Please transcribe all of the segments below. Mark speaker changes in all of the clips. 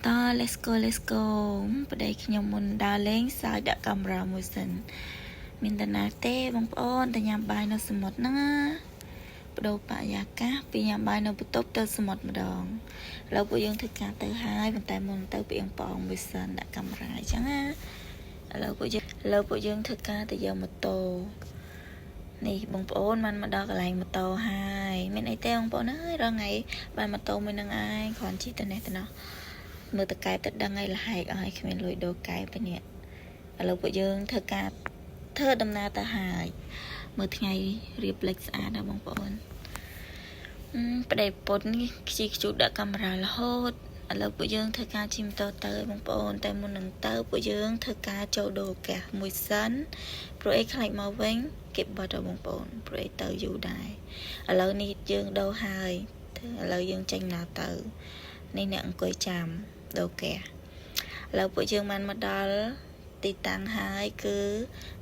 Speaker 1: ត let's go, let's go។ ប្តីខ្ញុំមុនដើរលេងសើចដាក់កាមេរ៉ាមួយសិនមានតាណាទេបងប្អូនតែញ៉ាំបាយនៅសមុទ្រហ្នឹងណាបដូរបរិយាកាសពីញ៉ាំបាយនៅបន្ទប់ទៅសមុទ្រម្ដងឥឡូវពួកយើងធ្វើការទៅហើយប៉ុន្តែមុនទៅពីអៀងប៉ងមួយសិនដាក់កាមេរ៉ាអញ្ចឹងណាឥឡូវពួកយើងធ្វើការទៅយកម៉ូតូនេះបងប្អូនបានមកដល់កន្លែងម៉ូតូហើយមានអីទេបងប្អូនអើយរាល់ថ្ងៃបានម៉ូតូមួយនឹងឯងគ្រាន់ជិះទៅនេះទៅណោះមើលតកែបទៅដឹងហើយលហែកអស់ហើយគ្មានលុយដូរកែបទេនេះឥឡូវពួកយើងធ្វើការធ្វើដំណើរទៅហើយមើលថ្ងៃរៀបលិចស្អាតណាស់បងប្អូនប្តីប្រពន្ធនេះខ្ជីខ្ជូតដាក់កាមេរ៉ារហូតឥឡូវពួកយើងធ្វើការជិះម៉ូតូទៅបងប្អូនតែមុននឹងទៅពួកយើងធ្វើការចូលដូរហ្គាសមួយសិនព្រោះអីខ្លាចមកវិញគេបត់ដល់បងប្អូនព្រោះអីទៅយូរដែរឥឡូវនេះយើងដូរហើយឥឡូវយើងចេញណាទៅនេះអ្នកអង្គុយចាំដូរហ្គាសឥឡូវពួកយើងបានមកដល់ទីតាំងហើយគឺ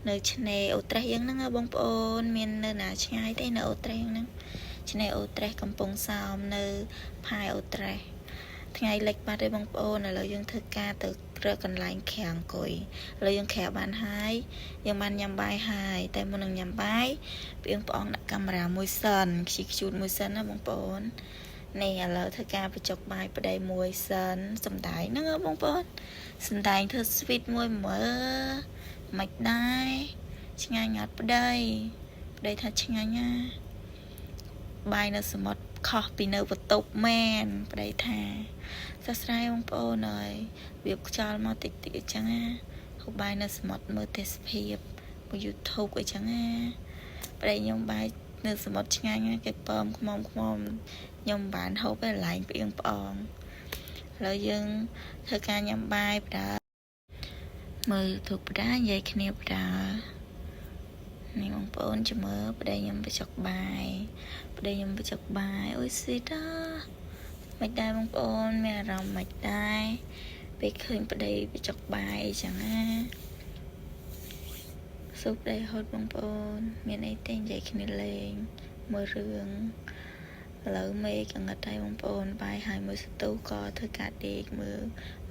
Speaker 1: នៅឆ្នេរអូត្រេសយើងហ្នឹងបងប្អូនមាននៅណាឆ្ងាយទេនៅអូត្រេសហ្នឹងឆ្នេរអូត្រេសកំពង់សោមនៅផាយអូត្រេសថ្ងៃលិចបាត់ទេបងប្អូនឥឡូវយើងធ្វើការទៅរកកន្លែងក្រាអង្គុយឥឡូវយើងក្រាបានហើយយើងបានញ៉ាំបាយហើយតែមុននឹងញ៉ាំបាយព្រៀងប្អងដាក់កាមេរ៉ាមួយសិនខ្ជីខ្ជូតមួយសិនណាបងប្អូននេះឥឡូវធ្វើការបញ្ចុកបាយប្តីមួយសិនសំដែងហ្នឹងបងប្អូនសំដែងធ្វើ sweet មួយមើលមិនដែរឆ្ងាញ់អត់ប្តីប្តីថាឆ្ងាញ់ណាបាយនៅសមុទ្រខុសពីនៅបន្ទប់មែនប្តីថាសរស្រាយបងប្អូនអើយវាខ្យល់មកតិចតិចអញ្ចឹងណាហូបបាយនៅសមុទ្រមើលទេសភាពមក YouTube អីចឹងណាប្តីខ្ញុំបាយនៅសមុទ្រឆ្ងាញ់ណាគេពើមខ្មុំខ្មុំខ្ញុំមិនបានហូបទេឡែងផ្អៀងផ្អងឥឡូវយើងធ្វើការញ៉ាំបាយបដាមើល YouTube បដានិយាយគ្នាបដានេះបងប្អូនចាំមើលប្តីខ្ញុំបញ្ចុកបាយប្តីខ្ញុំបញ្ចុកបាយអូយស៊ីតាមិនដែរបងប្អូនមានអារម្មណ៍មិនដែរពេលឃើញប្តីបញ្ចុកបាយអីចឹងណាសួរប្តីហត់បងប្អូនមានអីទេនិយាយគ្នាលេងមើលរឿងឥឡូវមេឃងឹតហើយបងប្អូនបាយហើយមួយសន្ទុះក៏ធ្វើការដេកមើល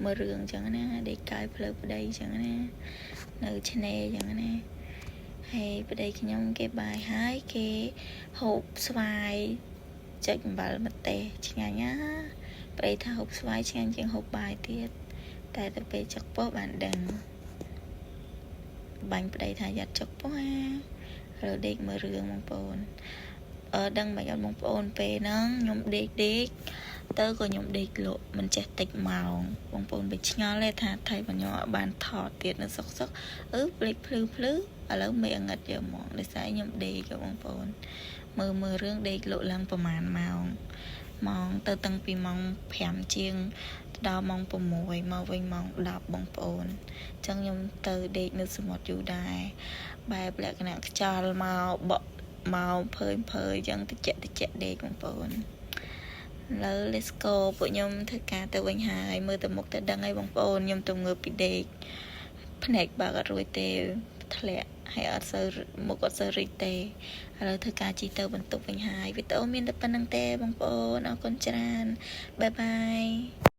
Speaker 1: មើលរឿងចឹងណាដេកកាយផ្លូវប្តីចឹងណានៅឆ្នេរចឹងណាហើយប្តីខ្ញុំគេបាយហើយគេហូបស្វាយចុចអំបិលម្ទេសឆ្ងាញ់ណាប្តីថាហូបស្វាយឆ្ងាញ់ជាងហូបបាយទៀតតែទៅពេលចុកពោះបានដឹងបាញ់ប្តីថាយ៉ាត់ចុកពោះអាឥឡូវដេកមើលរឿងបងប្អូនអឺដឹងមិនអត់បងប្អូនពេលហ្នឹងខ្ញុំដេកដេកទៅក៏ខ្ញុំដេកលក់មិនចេះតិចម៉ោងបងប្អូនបិឆ្ងល់ទេថាថៃបញ្ញអត់បានថតទៀតនៅសុកសុកអឺភ្លេចភ្លឺភ្លឺឥឡូវមេងឹតយកហ្មងដោយសារខ្ញុំដេកបងប្អូនមើលមើលរឿងដេកលក់ឡើងប្រហែលម៉ោងម៉ោងទៅតាំងពីម៉ោង5ជាងដល់ម៉ោង6មកវិញម៉ោង10បងប្អូនអញ្ចឹងខ្ញុំទៅដេកនៅសមុទ្រយូរដែរបែបលក្ខណៈខ្យល់មកបក់មកភើយភើយអញ្ចឹងតិចតិចដេកបងប្អូនឥឡូវ let's go ពួកខ្ញុំធ្វើការទៅវិញហើយមើលទៅមុខទៅដឹងហើយបងប្អូនខ្ញុំទៅងើបពីដេកភ្នែកបើកអត់រួចទេធ្លាក់ហើយអត់សូវមុខអត់សូវរីកទេឥឡូវធ្វើការជិះទៅបន្ទប់វិញហើយវីដេអូមានតែប៉ុណ្្នឹងទេបងប្អូនអរគុណច្រើន bye bye។